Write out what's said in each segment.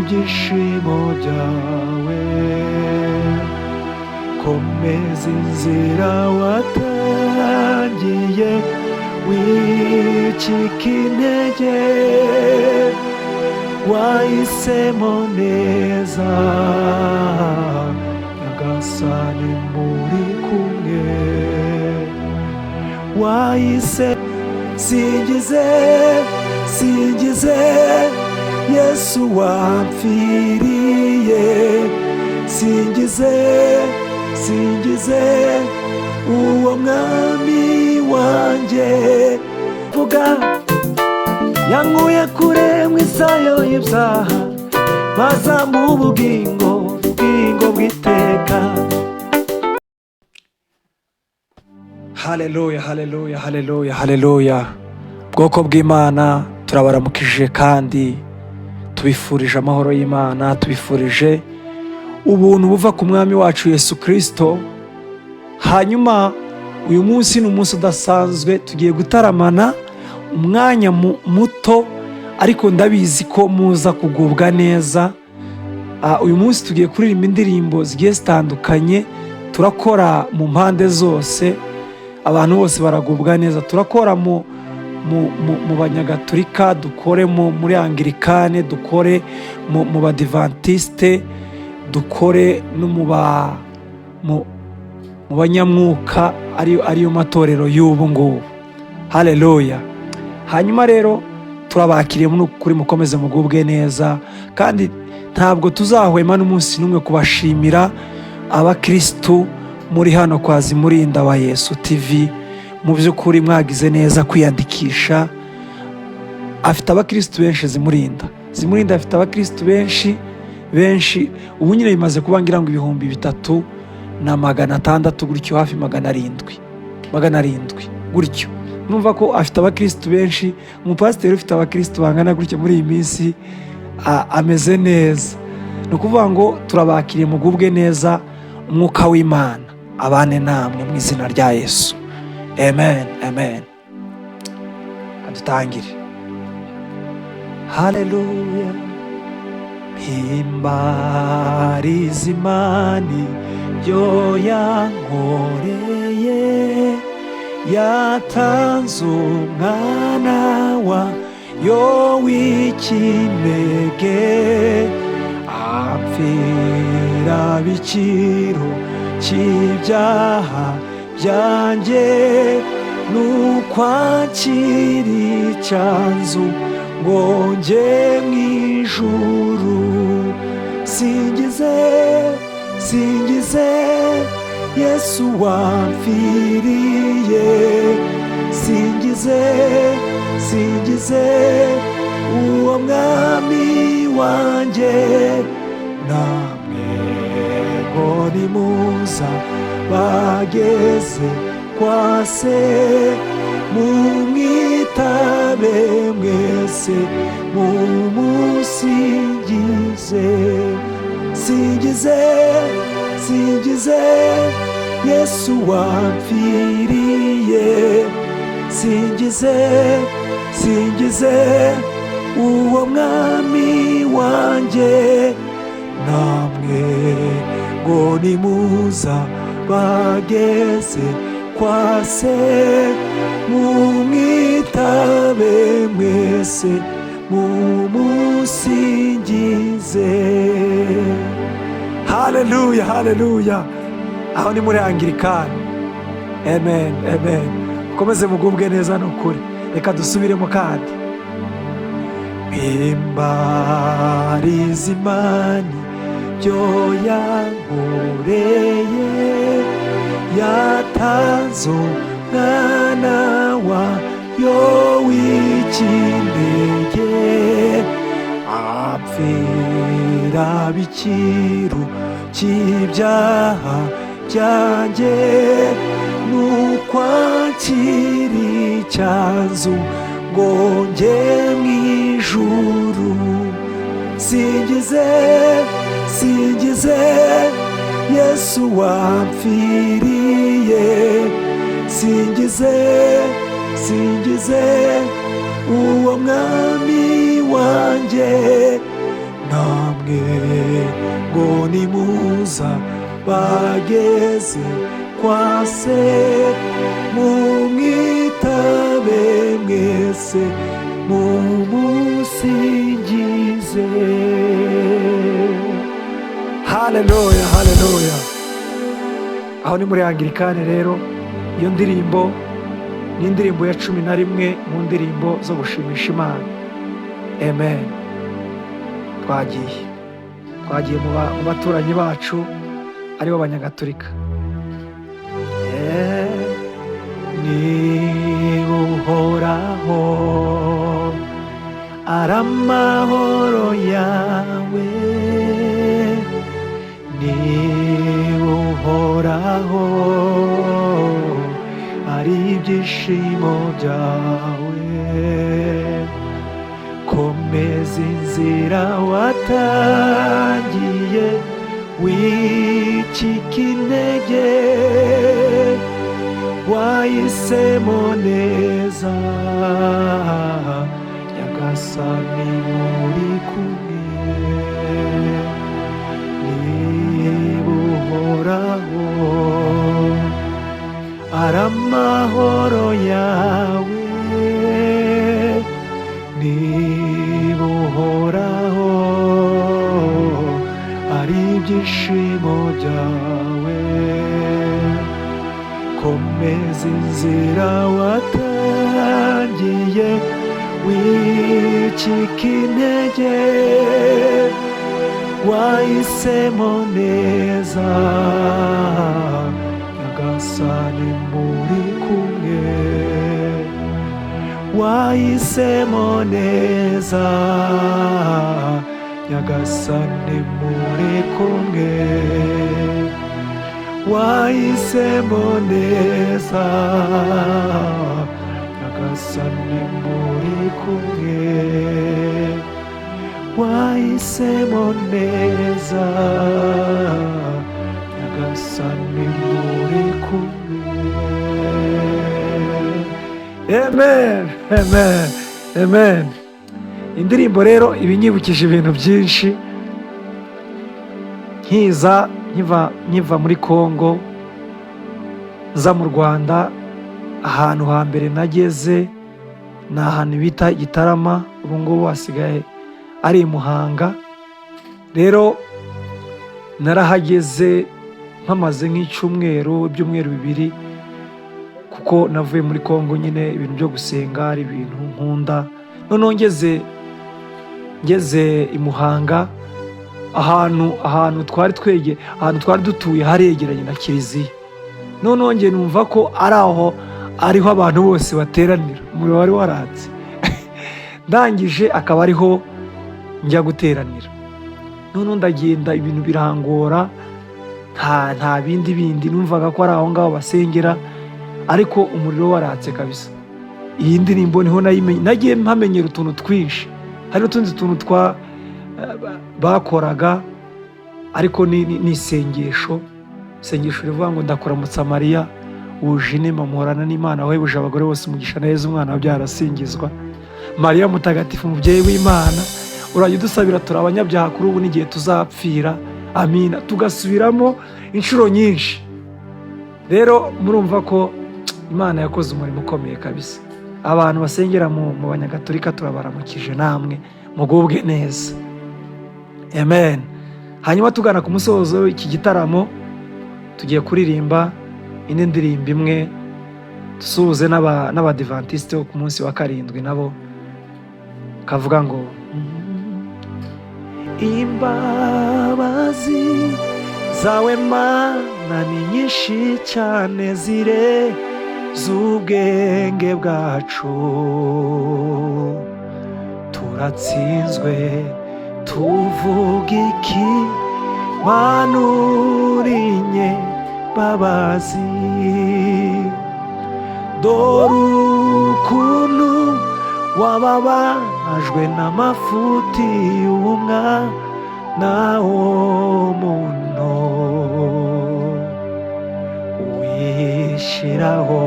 ibyishimo byawe. Komeza inzira watangiye, wicika intege, wahisemo neza, Nyagasani muri kumwe. Wahise singize, singize Yesu wamfiriye, singize, singize uwo mwami wanjye. Vuga yankuye kure mu isayo y'ibyaha, baza mu bugingo, bugingo bw'iteka. Haleluya, haleluya, haleluya, haleluya! Bwoko bw'Imana, turabaramukije kandi tubifurije amahoro y'Imana, tubifurije ubuntu buva ku Mwami wacu Yesu Kirisito. Hanyuma uyu munsi ni umunsi udasanzwe, tugiye gutaramana umwanya muto, ariko ndabizi ko muza kugubwa neza. Uyu munsi tugiye kuririmba indirimbo zigiye zitandukanye, turakora mu mpande zose, abantu bose baragubwa neza. Turakora mu Banyagatulika, dukore muri Angirikane, dukore mu Badivantisite, dukore no mu banyamwuka, ariyo matorero y'ubu ngubu. Haleluya! Hanyuma rero turabakiriye muri ukuri, mukomeze mugubwe neza, kandi ntabwo tuzahwema n'umunsi n'umwe kubashimira, abakirisitu muri hano kwa Zimurinda wa Yesu TV. Mu by'ukuri mwagize neza kwiyandikisha. Afite abakirisitu benshi Zimurinda, Zimurinda afite abakirisitu benshi benshi. Ubu nyine bimaze kuba ngira ngo 3600 gutyo, hafi 700, 700 gutyo. Numva ko afite abakirisitu benshi. Umupasiteri ufite abakirisitu bangana gutyo muri iyi minsi ameze neza. Ni ukuvuga ngo turabakiriye, mugubwe neza, umwuka w'Imana abane namwe mu izina rya Yesu. Amen, amen. Dutangire. Haleluya! Mpimbariza Imana ibyo yankoreye, yatanze umwana wayo w'ikinege, apfira biciro cy'ibyaha byanjye, nukwakira icyanzu ngo njye mu ijuru. Singize, singize Yesu wamfiriye, singize, singize uwo mwami wanjye. Namwe ngo nimuza bageze kwa se, mumwitabe mwese, mumusingize. Singize, singize Yesu wamfiriye, singize, singize uwo mwami wanjye. Namwe ngo nimuza bageze kwa se, mumwitabe mwese, mumusingize. Haleluya, haleluya! Aho ni muri Angirikani. Amen, amen. Mukomeze mugubwe neza. Ni ukuri, reka dusubiremo kandi. Mpimbariza Imana ibyo yankoreye, yatanze umwana wayo w'ikinege, apfira bikiru cy'ibyaha byanjye, nukwakira icyanzu ngo njye mu ijuru. Singize, singize Yesu wamfiriye, singize, singize uwo mwami wanjye. Namwe ngo nimuza bageze kwa se, kumwe, ngo nimuza bageze kwa se, mumwitabe mwese mumusingize. Haleluya, haleluya. Aho ni muri Angirikani. Rero iyo ndirimbo ni indirimbo ya 11 mu ndirimbo zo gushimisha Imana. Amen. Twagiye mu baturanyi bacu, aribo Abanyagatolika. Niba Uhoraho ari amahoro yawe, niba Uhoraho ari ibyishimo byawe, komeza inzira watangiye, wicika intege, wahisemo neza, Nyagasani muri kumwe. Niba Uhoraho ari amahoro yawe, niba Uhoraho ari ibyishimo byawe, komeza inzira watangiye, wicika intege, wahisemo neza, Nyagasani muri kumwe. Wahisemo neza, Nyagasani muri kumwe. Wahisemo neza, Nyagasani muri kumwe. Wahisemo neza, Nyagasani muri kumwe. Amen, amen, amen. Indirimbo rero iba inyibukije ibintu byinshi. Nkiza nkiva muri Kongo nza mu Rwanda, ahantu hambere nageze ni ahantu bita Gitarama, ubu ngubu hasigaye ari i Muhanga. Rero narahageze mpamaze nk'icyumweru, ibyumweru 2, kuko navuye muri Kongo nyine ibintu byo gusenga ari ibintu nkunda. Noneho ngeze i Muhanga, ahantu twari dutuye haregeranye na kiliziya. Noneho njye numva ko ari aho ariho abantu bose bateranira, umuriro wari waratse, ndangije akaba ariho njya guteranira. Noneho ndagenda, ibintu birangora, nta bindi bindi, numvaga ko ari aho ngaho basengera, ariko umuriro waratse kabisa. Iyi ndirimbo niho nayimenye, nagiye mpamenyera utuntu twinshi. Hari n'utundi tuntu twa bakoraga, ariko ni isengesho, isengesho rivuga ngo: "Ndakuramutsa Mariya wuje inema, muhorana n'Imana, wahebuje abagore bose umugisha, neza umwana wabyara arasingizwa. Mariya mutagatifu, umubyeyi w'Imana, urajya udusabira turi abanyabyaha, kuri ubu n'igihe tuzapfira. Amina." Tugasubiramo inshuro nyinshi. Rero murumva ko Imana yakoze umurimo ukomeye kabisa. Abantu basengera mu Banyagatolika turabaramukije, namwe mugubwe neza. Amen. Hanyuma tugana ku musozo w'iki gitaramo, tugiye kuririmba indi ndirimbo imwe, dusuhuze n'Abadivantisite bo ku munsi wa karindwi nabo, kavuga ngo: "Imbabazi zawe Mana ni nyinshi cyane, zire z'ubwenge bwacu. Turatsinzwe, tuvuga iki? Mana urinye babazi, dore ukuntu wababajwe n'amafuti y'umwana w'umuntu, wishyiraho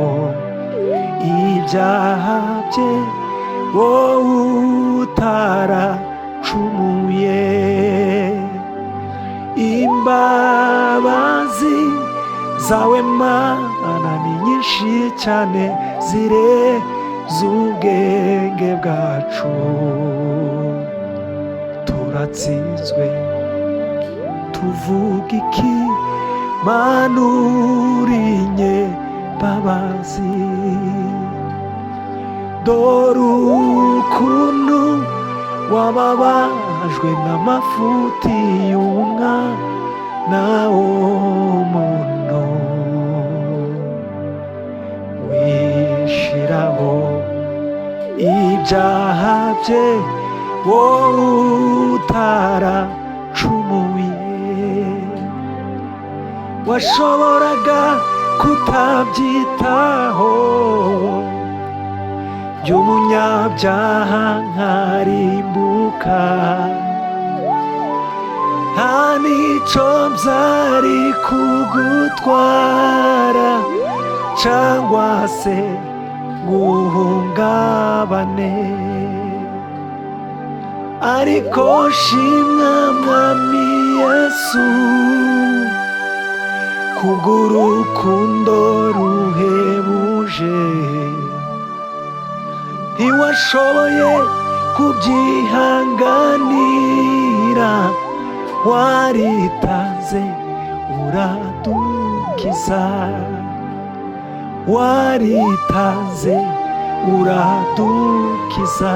ibyaha bye, wowe utaracumuye." Imbabazi zawe Mana ni nyinshi cyane, zirenze ubwenge bwacu. Turatsinzwe, tuvuga iki? Mana, uri nyembabazi. Dore ukuntu wababajwe n'amafuti y'umwana w'umuntu, wishiraho ibyaha bye, wowe utaracumuye. Washoboraga kutabyitaho, by'umunyabyaha nkarimbuka, nta n'icyo byari kugutwara cyangwa se guhungabane. Ariko shimwa Mwami Yesu, kubw'urukundo ruhebuje. Ntiwashoboye kubyihanganira, waritanze uradukiza, waritanze uradukiza,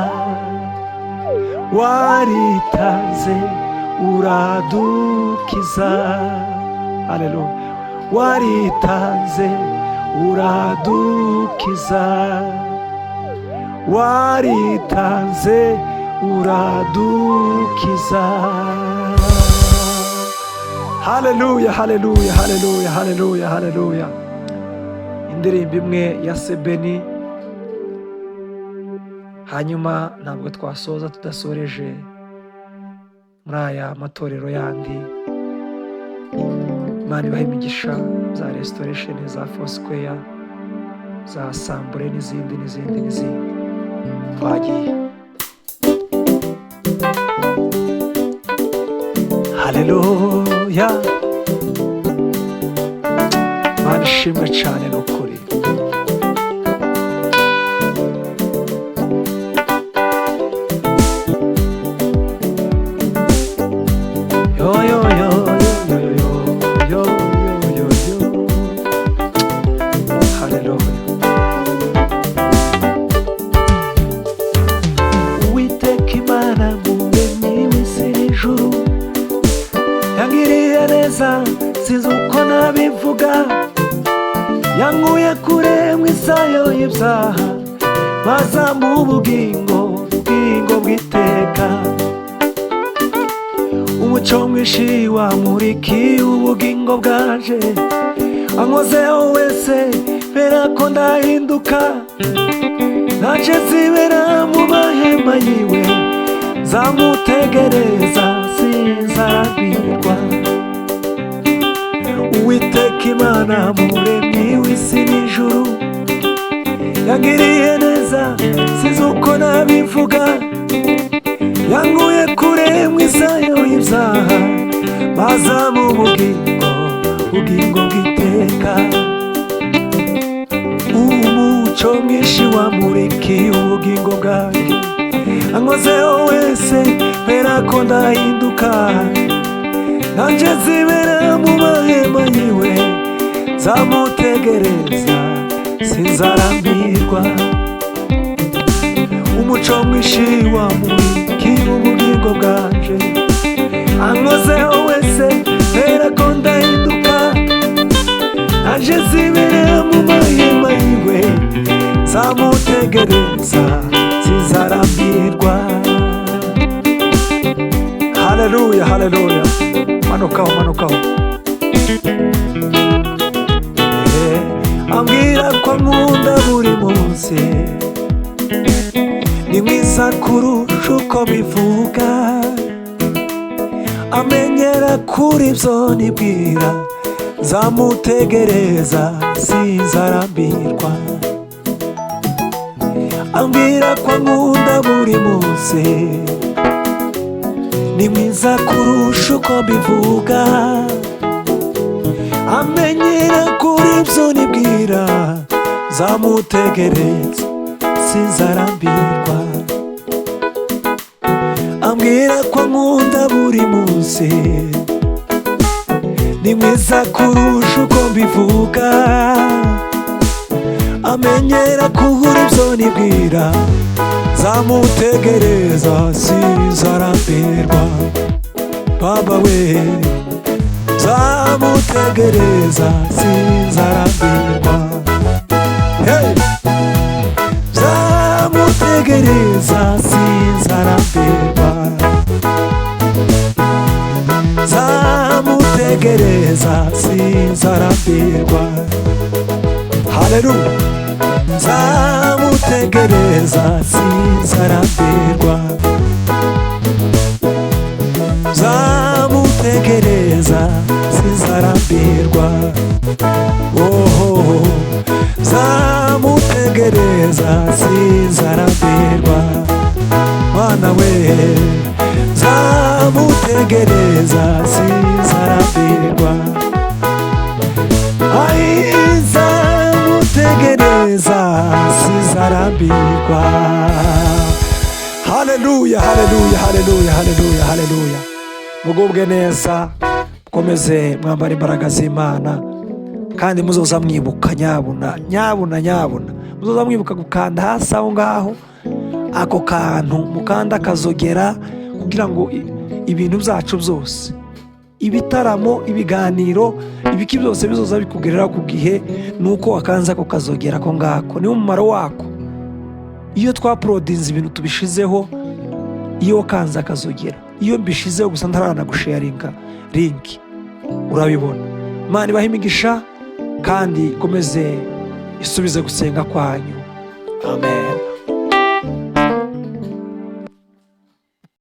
waritanze uradukiza. Haleluya! Waritanze uradukiza, waritanze uradukiza. Haleluya, haleluya, haleluya, haleluya, haleluya! Indirimbo imwe ya Sebeni, hanyuma ntabwo twasoza tudasoreje muri aya matorero yandi. Imana ibahe imigisha, za Restoration, za Foursquare, za Sambure, n'izindi n'izindi n'izindi. Twagiye. Haleluya! Imana ishimwe cyane, ni ukuri. Yo yo yo yo yo yo yo yo yo! Haleluya! Uwiteka Imana muremyi w'isi n'ijuru yangiriye neza, sinzi uko nabivuga. Yankuye kure mu isayo y'ibyaha, maza mu bugingo, bugingo bw'iteka. Umucyo mwinshi wamurikiye ubugingo bwanje, ankozeho wese mbera ko ndahinduka. Naje zibera mu mahema yiwe, nzamutegereza sinzarambirwa. Uwiteka Imana muremyi w'isi n'ijuru yangiriye neza, sinzi uko nabivuga. Yankuye kure mu isayo y'ibyaha, maza mu bugingo, bugingo bw'iteka. Umucyo mwinshi wamurikiye ubugingo bwanjye, ankozeho wese mbera ko ndahinduka. Nanjye zibera mu mahema yiwe, nzamutegereza sinzarambirwa. Umucyo mwinshi wamurikiye ubugingo bwanje, ankozeho wese mbera ko ndahinduka. Nanjye zibera mu mahema yiwe, nzamutegereza sinzarambirwa. Haleluya, haleluya! Manukaho, manukaho. Ambwira ko nkunda buri munsi, ni mwiza kurusha uko bivuga, amenyera kuri byo nibwira, nzamutegereza sinzarambirwa. Ambwira ko nkunda buri munsi, ni mwiza kurusha uko mbivuga. Amenyera kuri ibyo nibwira, nzamutegereza sinzarambirwa. Ambwira ko nkunda buri munsi, ni mwiza kurusha uko mbivuga. Amenyera kubura ibyo nibwira, nzamutegereza sinzarambirwa. Baba we, nzamutegereza sinzarambirwa. Hey! Nzamutegereza sinzarambirwa, nzamutegereza sinzarambirwa. Haleluya! Nzamutegereza sinzarambirwa, nzamutegereza sinzarambirwa. Oho, nzamutegereza sinzarambirwa. Mwana we, nzamutegereza sinzarambirwa. Ai, nzamutegereza sinzarambirwa. Haleluya, haleluya, haleluya, haleluya, haleluya! Mugubwe neza, mukomeze mwambara imbaraga z'Imana, kandi muzoza mwibuka, nyabuna, nyabuna, nyabuna, muzoza mwibuka gukanda hasi aho ngaho ako kantu, mukanda akazogera, kugira ngo ibintu byacu byose, ibitaramo, ibiganiro, ibiki byose bizoza bikugerera ku gihe, nuko wakanze ako kazogera. Ako ngako niwo mumaro wako. Iyo twauploadinze ibintu tubishizeho, iyo wakanze akazogera, iyo mbishizeho gusa ntaranagusharinga link, urabibona. Imana ibahe imigisha kandi ikomeze isubize gusenga kwanyu. Amen.